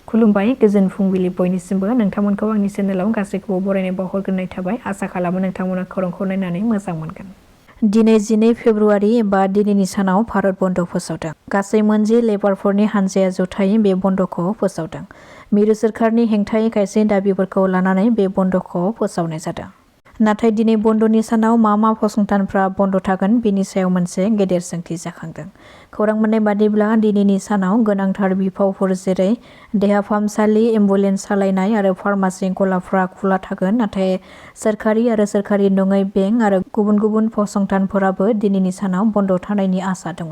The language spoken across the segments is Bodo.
खुलुमबाय गोजोन फुंबिलि बयनिसिमबो नोंथांमोनखौ आंनि चेनेलाव गासैखौबो बरायनाय बावहरग्रोनाय थाबाय आसा खालामो नोंथांमोना खौरांखौ नायनानै मोजां मोनगोन। दिनै 12 फेब्रुआरि एबा दिनैनि सानाव भारत बन्द फोसावदों। गासै मोनजि लेबारफोरनि हानजाया जथायै बे बन्दखौ फोसावदों। मिरु सोरखारनि हेंथायै खायसे दाबिफोरखौ लानानै बे बन्दखौ फोसावनाय जादों। नाथाय दिनै बन्दनि सानाव मा फसंथानफ्रा बन्द थागोन बेनि सायाव मोनसे गेदेर सोंथि जाखांदों। खौरां मोननाय बादिब्ला दिनैनि सानाव गोनांथार बिफावफोर जेरै देहा फाहामसालि, एम्बुलेन्स सालायनाय आरो फार्मासि गलाफ्रा खुला थागोन, नाथाय सोरखारि आरो सोरखारि नङै बेंक आरो गुबुन फसंथानफोराबो दिनैनि सानाव बन्द थानायनि आसा दङ।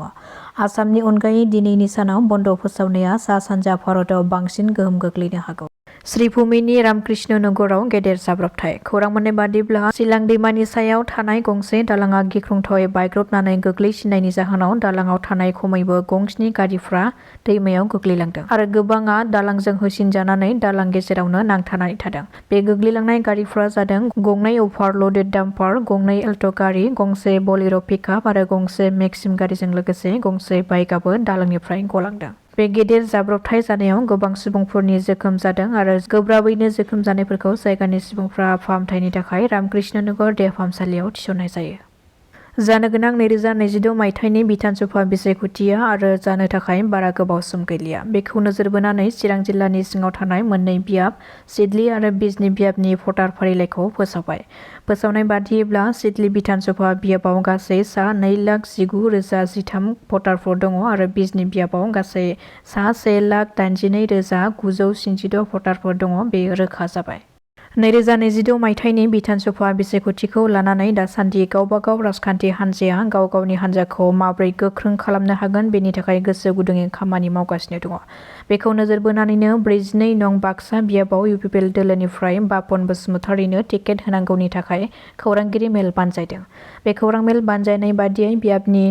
आसामनि अनगायै दिनैनि सानाव बन्द फोसावनाया सा-सानजा भारताव बांसिन गोहोम गोग्लैनो हागौ। श्रीभूमिनि रामकृष्ण नगराव गेदेर जाब्रबथाय। खौरां मोननाय बादिब्ला सिलां दैमानि सायाव थानाय गंसे दालाङा गिख्रंथावै बायग्रबनानै गोग्लैसिननायनि जाहोनाव दालाङाव थानाय खमैबो गं-7 गारिफ्रा दैमायाव गोग्लैलांदों आरो गोबाङा दालांजों होसिनजानानै दालां गेजेरावनो नांथानानै थादों। बे गोग्लैलांनाय गारिफ्रा जादों गंनै अभारलडेड डाम्पार, गंनै एल्ट गारि, गंसे बलेर पिकआप आरो गंसे मेक्सिम गारिजों लोगोसे गंसे बाइकआबो दालांनिफ्राय गलांदों। बे गेदेर जाब्रबथाय जानायाव गोबां सुबुंफोरनि जोखोम जादों आरो गोब्राबैनो जोखोम जानायफोरखौ जायगानि सुबुंफ्रा फाहामथायनि थाखाय रामकृष्ण नगर देहा फाहामसालियाव थिसननाय जायो। जानो गोनां 2026 मायथाइनि बिधान सभा बिसायख'थिया आरो जानो थाखाय बारा गोबाव सम गैलिया। बेखौ नोजोर बोनानै चिरां जिल्लानि सिङाव थानाय मोननै बियाब सिडली आरो बिजनी बियाबनि भटार फारिलाइखौ फोसावबाय। फोसावनाय बादियैब्ला सिडली बिधान सभा बियाबाव गासै सा 2,19,013 भटारफोर दङ आरो बिजनी बियाबाव गासै सा 1,82,966 भटारफोर दङ। बेयो रोखा जाबाय। 2026 मायथाइनि बिधान सभा बिसायख'थिखौ लानानै दासान्दि गावबागाव राजखान्थि हान्जाया गाव गावनि हान्जाखौ माब्रै गोख्रों खालामनो हागोन बेनि थाखाय गोसो गुदुङै खामानि मावगासिनो दङ। बेखौ नोजोर बोनानैनो 42 नं बाक्सा बियाबाव UPPL दोलोनिफ्राय बापन बसुमतारीनो टिकेट होनांगौनि थाखाय खौरांगिरि मेल बानजायदों। बे खौरां मेल बानजायनाय बादियै बियाबनि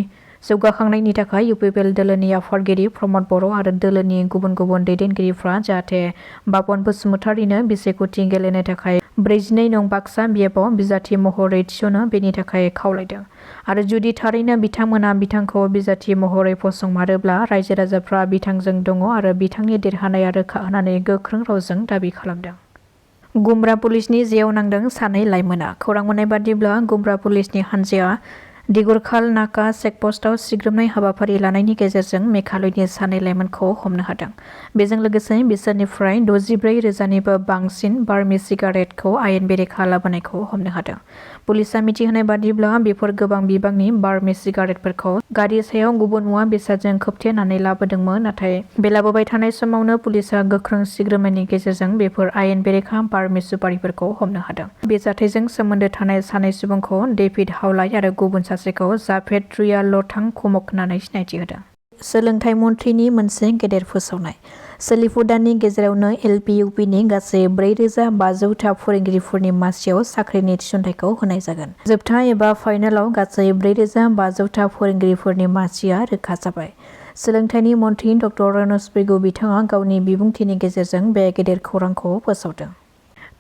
जौगाखांनायनि थाखाय UPPL दोलोनि आफादगिरि प्रमद बर' आरो दोलोनि गुबुन दैदेनगिरिफ्रा जाहाथे बापन बसुमतारीनो बिसायख'थि गेलेनो थाखाय 42 नं बाक्सा बियाबाव बिजाथि महरै थिसनो बेनि थाखाय खावलायदों आरो जुदि थारैनो बिथांमोना बिथांखौ बिजाथि महरै फसंमारोब्ला रायजो राजाफ्रा बिथांजों दङ आरो बिथांनि देरहानाया रोखा होननानै गोख्रों रावजों दाबि खालामदों। गुमब्रा पुलिसनि जेयाव नांदों 2 लाइमोना। खौरां मोननाय बादिब्ला गुमब्रा पुलिसनि हान्जाया दिगरखाल नाका चेकपस्टआव सिग्रोमनाय हाबाफारि लानायनि गेजेरजों मेघालयनि 2 लाइमोनखौ हमनो हादों। बेजों लोगोसे बिसोरनिफ्राय 64,000निबो बांसिन बार्मी सिगारेटखौ आयेन बेरेखा लाबोनायखौ हमनो हादों। पुलिसआ मिथिहोनाय बादिब्ला बेफोर गोबां बिबांनि बार्मी सिगारेटफोरखौ गारि सायाव गुबुन मुवा बेसादजों खोबथेनानै लाबोदोंमोन, नाथाय बे लाबोबाय थानाय समावनो पुलिसआ गोख्रों सिग्रोमनायनि गेजेरजों बेफोर आयेन बेरेखा बार्मी सुपारिफोरखौ हमनो हादों। बे जाथायजों सोमोन्दो थानाय 2 सुबुंखौ डेभिड हावलाय आरो गुबुन सासेखौ जाभेद रुया लथां कुमक होननानै सिनायथि होदों। सोलोंथाइ मन्थ्रिनि मोनसे गेदेर फोसावनाय। सोलिफु दाननि गेजेरावनो LP UPनि गासै 4,500 फोरोंगिरिफोरनि मासियाव साख्रिनि थिसनथाइखौ होनाय जागोन। जोबथा एबा फाइनालाव गासै 4,500 फोरोंगिरिफोरनि मासिया रोखा जाबाय। सोलोंथाइनि मन्थ्रि डॉ रनज पेगु बिथाङा गावनि बिबुंथिनि गेजेरजों बे गेदेर खौरांखौ फोसावदों।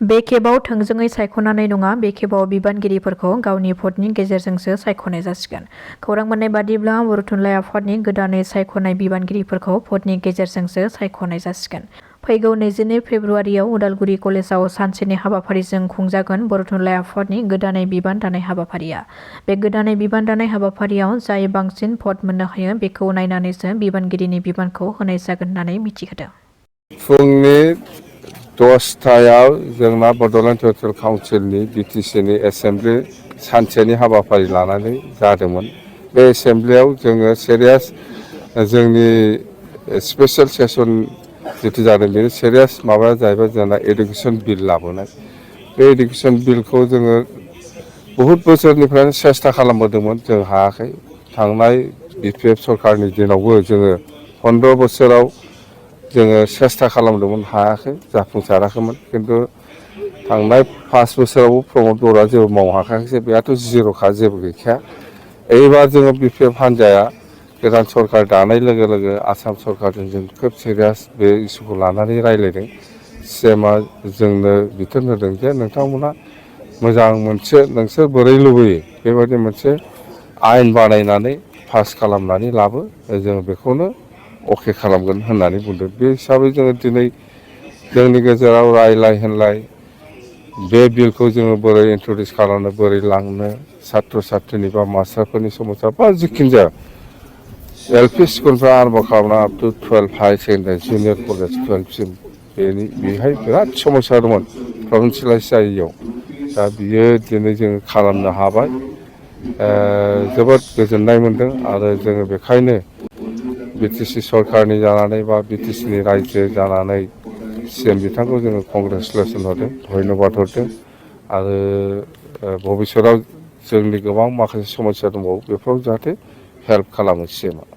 बे खेबाव थोंजोङै सायख'नानै नङा, बे खेबाव बिबानगिरिफोरखौ गावनि भटनि गेजेरजोंसो सायख'नाय जासिगोन। खौरां मोननाय बादिब्ला बर' थुनलाइ आफादनि गोदानै सायख'नाय बिबानगिरिफोरखौ भटनि गेजेरजोंसो सायख'नाय जासिगोन। फैगौ 22 फेब्रुआरियाव उदालगुरि कलेजाव सानसेनि हाबाफारिजों खुंजागोन बर' थुनलाइ आफादनि गोदानै बिबान दानाय हाबाफारिया। बे गोदानै बिबान दानाय हाबाफारियाव जाय बांसिन भट मोननो हायो बेखौ नायनानैसो बिबानगिरिनि बिबानखौ होनाय जागोन होननानै मिथिहोदों। फुंनि 10टायाव जोंना बड'लेण्ड टेरिटरियेल काउन्सिलनि BTCनि एसेमब्लि सानसेनि हाबाफारि लानानै जादोंमोन। बे एसेमब्लियाव जोङो सिरियास जोंनि स्पेसियेल सेसन जितु जादों बेनि सिरियास माबाया जाहैबाय जोंना एडुकेसन बिल लाबोनाय। बे एडुकेसन बिलखौ जोङो बहुद बोसोरनिफ्रायनो सेस्था खालामबोदोंमोन, जों हायाखै। थांनाय BPF सरकारनि दिनावबो जोङो 15 बोसोराव जोङो सेस्था खालामदोंमोन, हायाखै, जाफुंसाराखैमोन। खिन्थु थांनाय 5 बोसोरावबो प्रमद बर'आ जेबो मावहाखायाखै, बेहाथ' जिर'खा, जेबो गैखाया। एबार जोङो BPF हान्जाया गोदान सरकार दानाय लोगो लोगो आसाम सरकारजों जों खोब सिरियास बे इस्युखौ लानानै रायज्लायदों। CMआ जोंनो बिथोन होदों जे नोंथांमोना मोजां मोनसे नोंसोर बोरै लुबैयो बेबायदि मोनसे आयेन बानायनानै पास खालामनानै लाबो, जों बेखौनो अके खालामगोन होननानै बुंदों। बे हिसाबै जोङो दिनै जोंनि गेजेराव रायलाय होनलाय बे बिलखौ जोङो बोरै इन्ट्रडिउस खालामनो बोरै लांनो सात्र सात्रनि बा मास्टारफोरनि समस्या बा जिखिनि जाया एलपि स्कुलफ्रा आरम्भ खालामना up to 12 higher secondary junior college 12सिम बेहाय बिराद समस्या दंमोन प्रभिन्सियेलाइज जायैयाव दा बियो दिनै जोङो खालामनो हाबाय जोबोद गोजोननाय मोन्दों आरो जोङो बेखायनो बिटिसि सरकारनि जानानै बा बिटिसिनि रायजो जानानै सिएम बिथांखौ जोङो कंग्रेसुलेसन हरदों धन्यबाद हरदों आरो भबिष्यताव जोंनि गोबां माखासे समस्या दंबावो बेफोराव जाहाथे हेल्प खालामो सिएमआ